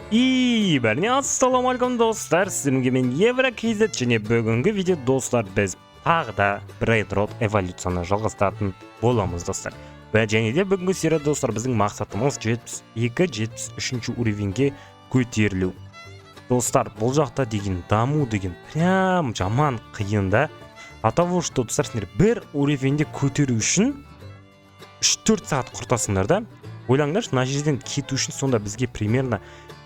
И бәріне ассалаумағалейкум, достар! Сіздермен мен, Евро KZ, және бүгінгі видео, достар, біз тағы да Брейнрот эволюцияны жалғастыратын боламыз, достар. Және де бүгінгі серияда, достар, біздің мақсатымыз 72-73 уровеньге көтерілу. Достар, бұл жақта деген даму деген прям жаман қиын да. От того, что, достар, сендер бір уровеньде көтеру үшін 3-4 сағат құртасыңдар да. Ойлаңдаршы, мына жерден кету үшін сонда бізге примерно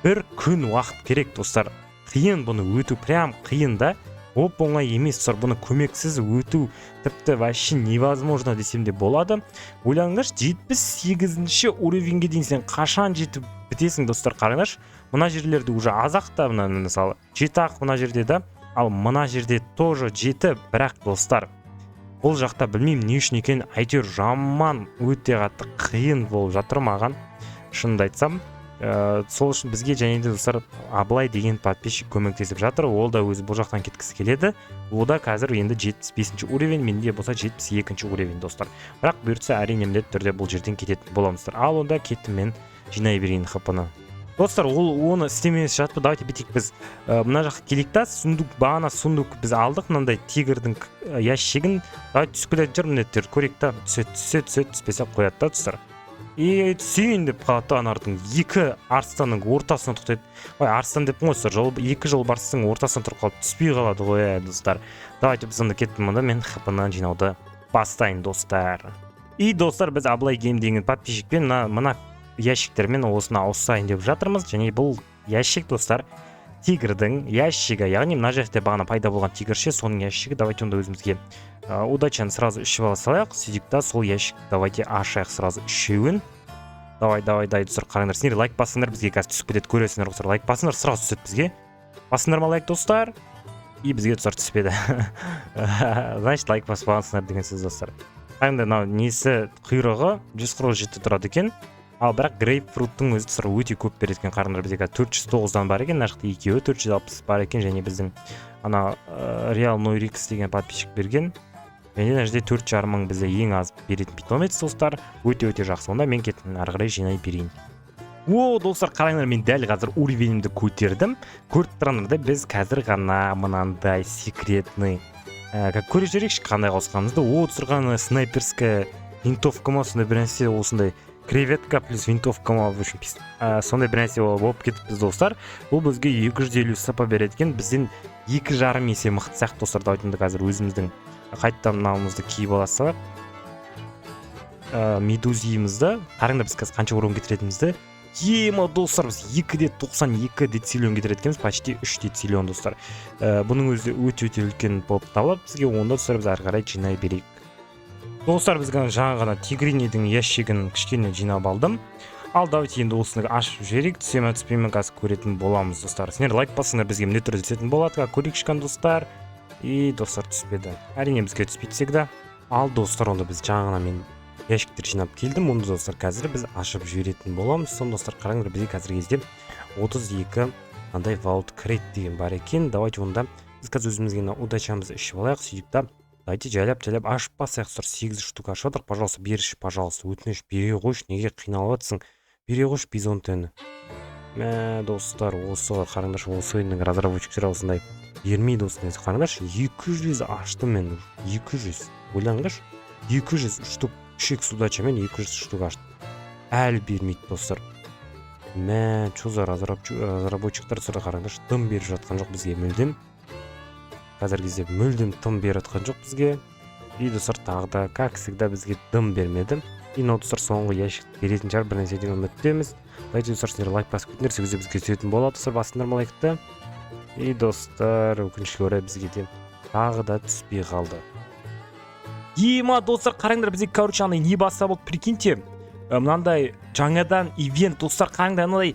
бір күн уақыт керек, достар. Қиын бұны өту, прям қиын да, оп оңай емес, достар. Бұны көмексіз өту тіпті вообще невозможно десем де болады. Ойлаңдаршы, 78-ші уровеньге дейін сен қашан жетіп бітесің, достар? Қараңдаршы, мына жерлерде уже аз ақ та. Мына, мысалы, жеті ақ мына жерде да, ал мына жерде тоже жеті. Бірақ, достар, бұл жақта білмеймін не үшін екенін, әйтеуір жаман өте қатты қиын болып жатыр маған, шынымды айтсам. Сол үшін бізге және де, достар, Абылай деген подписчик көмектесіп жатыр. Ол да өзі бұл жақтан кеткісі келеді. Ол да қазір енді 75 уровень, менде болса 72 уровень, достар. Бірақ бұйыртса, әрине, міндетті түрде бұл жерден кететін боламыздар. Ал онда кеттім мен, жинай берейін хпны, достар. Ол оны істемес жатпы, давайте бүйтейік: біз мына жаққа келейік та, сундук, бағана сундук біз алдық, мынандай тигрдің ящигін. Давайте, түсіп кететін шығар міндетті түрде, көрейік та. Түседі, түссе түседі, түспесе қояды да, достар. И түсейін деп қалады да, аналардың екі арыстанның ортасына тоқтайды. Ой, арыстан деппін ғой, достар, жол, екі жолбарыстың ортасына тұрып қалып, түспей қалады ғой, ә, достар. Давайте біз онда, кеттім онда мен хпны жинауды бастайын, достар. И, достар, біз Абылай гейм деген подписчикпен мына ящиктермен осыны ауысайын деп жатырмыз. Және бұл ящик, достар, тигрдің ящигі, яғни мына жерде бағана пайда болған тигр ше, соның ящигі. Давайте онда өзімізге удачаны сразу ішіп ала салайық. Сөйтейік та, сол ящик давайте ашайық сразу үшеуін. Давай, давай, давай, достар, қараңдар, сендер лайк басыңдар, бізге қазір түсіп кетеді, көресіңдер. Достар, лайк басыңдар, сразу түседі бізге. Басыңдар ма лайк, достар? И бізге, достар, түспеді. Значит, лайк баспағансыңдар деген сөз, достар. Қараңдар, мынау несі, құйрығы 147 тұрады екен. Ал бірақ грейпфруттың өзі, достар, өте көп береді екен. Қараңдар, бізде қазір 409-дан бар екен, мына жақта екеуі 460 бар екен. Және біздің ана Реал Нойрикс деген подписчик берген. Және мына жерде 4,5 мың бізде ең аз беретін питомец, достар. Өте өте жақсы. Онда мен кеттім, ары қарай жинай берейін. О, достар, қараңдар, мен дәл қазір уровенімді көтердім. Көріп тұрғандардай, біз қазір ғана мынандай секретный как көріп жіберейікші қандай қосқанымызды. О, тұрған снайперская винтовка ма, сондай бір нәрсе, осындай креветка плюс винтовка ма, в общем, сондай бір нәрсе болып кетіппіз, достар. Бұл бізге 250 сп береді екен, бізден 2,5 есе мықты сияқты, достар. Давайте онда қазір өзіміздің қайтадан мынауымызды киіп ала салайық, медузиімізді. Қараңдар, біз қазір қанша урон кетіретінімізді. Ема, достар, біз 2,92 дециллион кетіреді екенбіз, почти 3 дециллион, достар. Бұның өзі өте өте үлкен болып табылады бізге. Онда, достар, біз ары қарай жинай берейік. Достар, біз жаңа ғана тигринидің ящигін кішкене жинап алдым. Ал давайте енді осыны ашып жіберейік. Түсе ме, түспей ме, қазір көретін боламыз. Достар, сендер лайк бассаңдар, бізге міндетті түрде түсетін болады. Көрейікші, достар. И, достар, түспеді. Әрине, бізге түспейді всегда. Ал, достар, онда біз жаңа ғана мен ящиктер жинап келдім. Оны, достар, қазір біз ашып жіберетін боламыз. Соны, достар, қараңдар, бізге қазіргі кезде 32 мынандай vault crate деген бар екен. Давайте онда біз қазір өзімізге мына удачамызды ішіп алайық. Сөйтіп та, давайте жайлап жайлап ашып басайық, достар. Сегіз штук ашып жатырық. Пожалуйста, берші, пожалуйста, өтініш, бере қойшы. Неге қиналып жатсың? Бере қойшы бизонтені. Мә, достар, осы қараңдаршы, осы ойынның разработчиктері осындай бермейді осындай. Қараңдаршы, 200 аштым мен, 200. Ойлаңдаршы, 200 штук, үш икс удачамен 200 штук аштым, әлі бермейді, достар. Мә, че за разработчиктар, достар? Қараңдаршы, дым беріп жатқан жоқ бізге мүлдем. Қазіргі кезде мүлдем тым беріп жатқан жоқ бізге. И, достар, тағы да, как всегда, бізге дым бермеді. И мынау, достар, соңғы ящик беретін шығар бір нәрсе деген үміттеміз. Давайте, достар, сендер лайк басып кетіңдер, сол кезде бізге түсетін болады. Достар, басыңдар ма лайкты? И, достар, өкінішке орай, бізге де тағы да түспей қалды. Ема, достар, қараңдар, бізге, короче, андай не басса болды, прикиньте. Мынандай жаңадан ивент, достар, қараңдар, анандай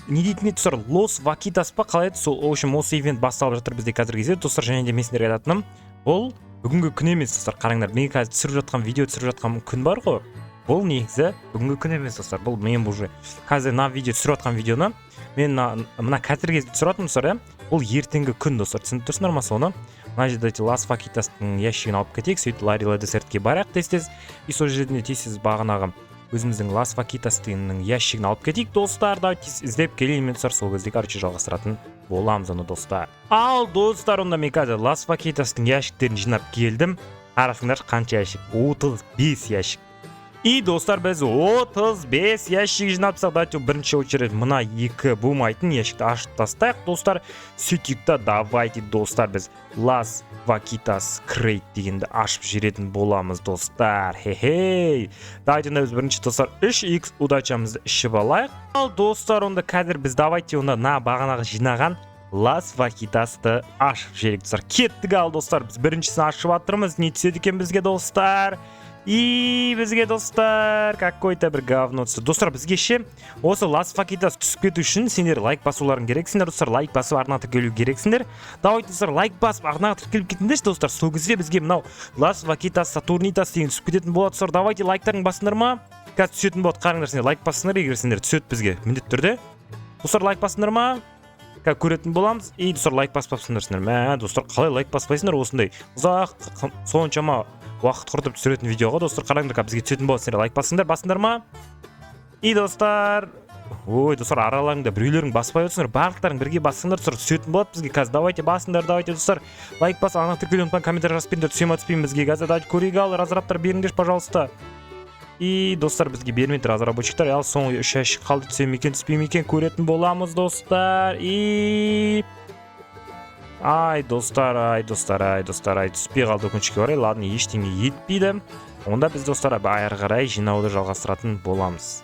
не дейтін еді, достар, Лос Вакитас па, қалай еді сол? В общем, осы ивент басталып жатыр бізде қазіргі кезде, достар. Және де мен сендерге айтатыным, бұл бүгінгі күн емес, достар. Қараңдар, мен қазір түсіріп жатқан видео, түсіріп жатқан күн бар ғой, бұл негізі бүгінгі күн емес, достар. Бұл мен уже қазір мына видео түсіріп жатқан видеоны мен мына қазіргі кезде түсіріп жатырмын, достар, иә. Бұл ертеңгі күн, достар, түсініп тұрсыңдар ма соны? Мына жерде Лас Вакитастың ящигін алып кетейік. Сөйтіп, Ларила Десертке барайық тез тез. И сол жерден де тез тез бағанағы Өзіміздің Лас Вакитас дегеннің ящигін алып кетейік, достар. Давайте іздеп келейін мен, достар. Сол кезде, короче, жалғастыратын боламыз оны, достар. Ал, достар, онда мен қазір Лас Вакитастың ящиктерін жинап келдім. Қарасаңдаршы, қанша ящик: 35 ящик. И, достар, біз 35 ящик жинап тастадық. Давайте бірінші очередь мына екі болмайтын ящикті ашып тастайық, достар. Сөйтейік та, давайте, достар, біз Лас Вакитас крейт дегенді ашып жіберетін боламыз, достар. Хе-хей, давайте онда біз бірінші, достар, 3x удачамызды ішіп алайық. Ал, достар, онда қазір біз, давайте, онда мына бағанағы жинаған Лас Вакитасты ашып жіберейік, достар. Кеттік. Ал, достар, біз біріншісін ашып жатырмыз. Не түседі екен бізге, достар? И бізге, достар, какой-то бір говно түсті. Достар, бізге ше, осы Лас Вакитас түсіп кету үшін сендер лайк басуларың керексіңдер, достар. Лайк басып, арнаға тіркелу керексіңдер. Давайте, достар, лайк басып, арнаға тіркеліп кетіңдерші, достар. Сол кезде бізге мынау Лас Вакитас Сатурнитас деген түсіп кететін болады, достар. Давайте, лайктарың басыңдар ма? Қазір түсетін болады, қараңдар. Сендер лайк бассыңдар, егер сендер, түседі бізге міндетті түрде. Достар, лайк басыңдар ма? Қазір көретін боламыз. И, достар, лайк баспапсыңдар сендер. Мә, достар, қалай лайк баспайсыңдар осындай ұзақ, соншама уақыт құртып түсіретін видеоға? Достар, қараңдар, қазір бізге түсетін болады. Сендер лайк басыңдар, басыңдар ма? И, достар, ой, достар, араларыңда біреулерің баспай отырсыңдар. Барлықтарың бірге бассаңдар, достар, түсетін болады бізге қазір. Давайте, басыңдар, давайте, достар, лайк басып, ана тіркелуді ұмытпаң, комментарий жазып беріңдер, түсе ма, түспей ме бізге қазір. Давайте көрейік. Ал, разрабтар, беріңдерші, пожалуйста. И, достар, бізге бермеді разработчиктар. Ал, соңғы үш ящик қалды. Түсе ме екен, түспей ме екен, көретін боламыз, достар. И ай, достар, ай, достар, ай, достар, ай, түспей қалды, өкінішке орай. Ладно, ештеңе етпейді. Онда біз, достар, әрі қарай жинауды жалғастыратын боламыз.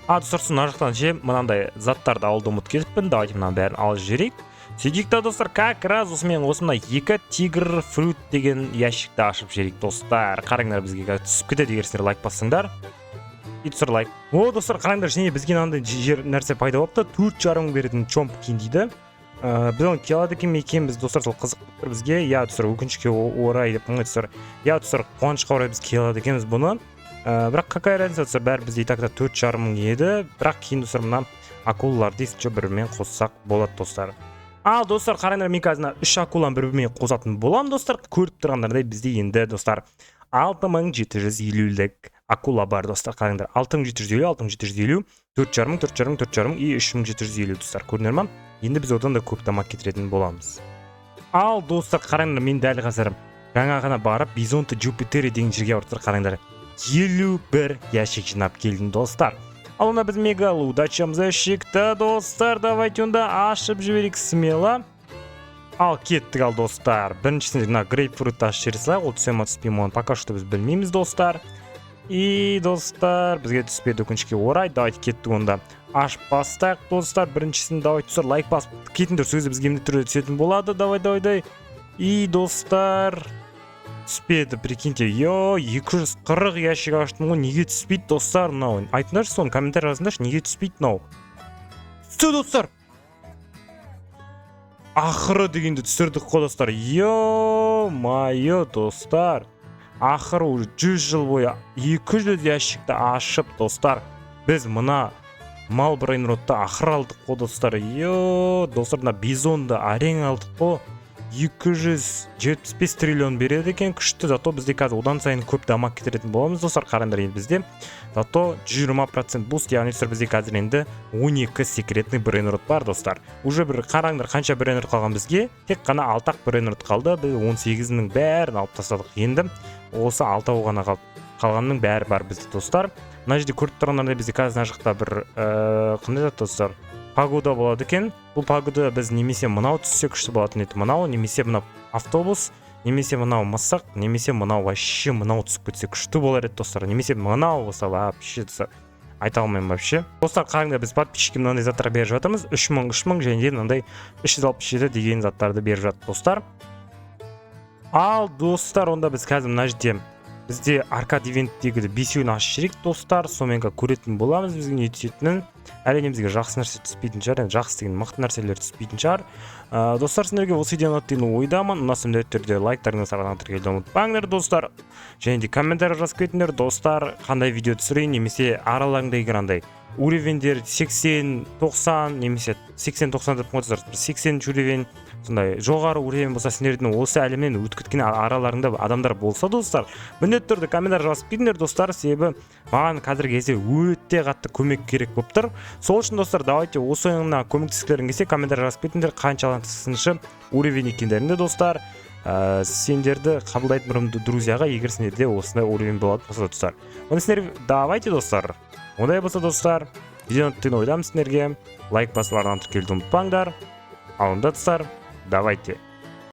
А, достар, сосын мына жақтан ше, мынандай заттарды алуды ұмытып кетіппін. Давайте мынаның бәрін алып жіберейік. Сөйтейік та, достар, как раз осымен осы мына екі тигр фрут деген ящикті ашып жіберейік, достар. Қараңдар, бізге қазір түсіп кетеді, егер сендер лайк бассаңдар. И, достар, лайк. О, достар, қараңдар, және бізге мынандай жер нәрсе пайда болыпты, 4,5 мың беретін чомпкин дейді. Біз оны кие алады екен ме екенбіз, достар? Сол қызық болып тұр бізге. Иә, достар, өкінішке орай деп қоймай, достар, иә, достар, қуанышқа орай, біз кие алады екенбіз бұны. Бірақ какая разница, достар, бәрі бізде и так та 4,5 мың еді. Бірақ кейін, достар, мына акулаларды еще бір бірімен қоссақ болады, достар. Ал, достар, қараңдар, мен қазір мына үш акуланы бір бірімен қосатын боламын, достар. Көріп тұрғандардай, бізде енді, достар, 6750-лік акула бар, достар. Қараңдар, 6750, 6750, 4,5 мың, 4,5 мың, 4,5 мың и 3750, достар, көрдіңдер ма? Енді біз одан да көп дамаг кетіретін боламыз. Ал, достар, қараңдар, мен дәл қазір жаңа ғана барып Бизонты Джупитери деген жерге барып, достар, қараңдар, 51 ящик жинап келдім, достар. Ал онда біз мега удачамыз ящикті, достар, давайте онда ашып жіберейік смело. Ал, кеттік. Ал, достар, біріншісінде мына грейпфрутты ашып жібере салайық. Ол түсе ма, түспей ме, оны пока что біз білмейміз, достар. И, достар, бізге түспеді, өкінішке орай. Давайте, кеттік, онда ашып бастайық, достар, біріншісін. Давайте, достар, лайк басып кетіңдер, сол кезде бізге міндетті түрде түсетін болады. Давай, давай, давай. И, достар, түспеді, прикиньте. Йо, 240 ящик аштым ғой, неге түспейді, достар, мынау? Айтыңдаршы соны, комментарий жазыңдаршы, неге түспейді мынау? Түсті, достар, ақыры дегенде түсірдік қой, достар. Ё-моё, достар, ақыры уже 100 жыл бойы 200 ящикті ашып, достар, біз мына мал брейнротты ақыры алдық қой, достар. Йо, достар, мына бизонды әрең алдық қой. 275 триллион береді екен, күшті. Зато бізде қазір одан сайын көп дамаг кетіретін боламыз, достар. Қараңдар, енді бізде зато 120% буст, яғни, достар, бізде қазір енді 12 секретный брейнрот бар, достар. Уже бір қараңдар, қанша брейнрот қалған бізге? Тек қана алты ақ брейнрот қалды. Біз 18-інің бәрін алып тастадық, енді осы алтауы ғана қалды, қалғанның бәрі бар бізде, достар. Мына жерде көріп тұрғандардай, бізде қазір мына жақта бір қандай зат, достар, погода болады екен. Бұл погода біз немесе мынау түссе күшті болатын еді, мынау, немесе мынау автобус, немесе мынау мысық, немесе мынау, вообще мынау түсіп кетсе күшті болар еді, достар. Немесе мынау болса, вообще, достар, айта алмаймын вообще. Достар, қараңдар, біз подписчикке мынандай заттар беріп жатырмыз: 3000, 3000 және де мынандай 367 деген заттарды беріп жатыр, достар. Ал, достар, онда біз қазір мына жерде бізде аркад ивенттегі бесеуін ашып жіберейік, достар. Сонымен көретін боламыз бізге не түсетінін. Әрине, бізге жақсы нәрсе түспейтін шығар, енді жақсы деген мықты нәрселер түспейтін шығар. Достар, сендерге осы видео ұнады деген ойдамын. Ұнаса, міндетті түрде лайктарыңызды, арнаға тіркелуді ұмытпаңдар, достар. Және де комментарий жазып кетіңдер, достар, қандай видео түсірейін, немесе араларыңда егер андай Уровеньдер 80, 90 немесе 80, 90 деп қойыңыздар, бір 80 уровень, сондай жоғары уровень болса, сендердің осы әлемнен өтіп кеткен араларыңда адамдар болса, достар, міндетті түрде комментарий жазып кетіңдер, достар. Себебі маған қазіргі кезде өте қатты көмек керек болып тұр. Сол үшін, достар, давайте, осы ойынына көмектескілерің келсе, комментарий жазып кетіңдер қаншасыншы уровень екендеріңді, достар. Сендерді қабылдайтын бұрын друзьяға, егер сендерде осындай уровень болатын болса, достар. Онда сендер, давайте, достар, ондай болса, достар, видеоны ұнатты ойдамын. Сендерге лайк басып, арнаға тіркелуді ұмытпаңдар. Ал онда, достар, давайте.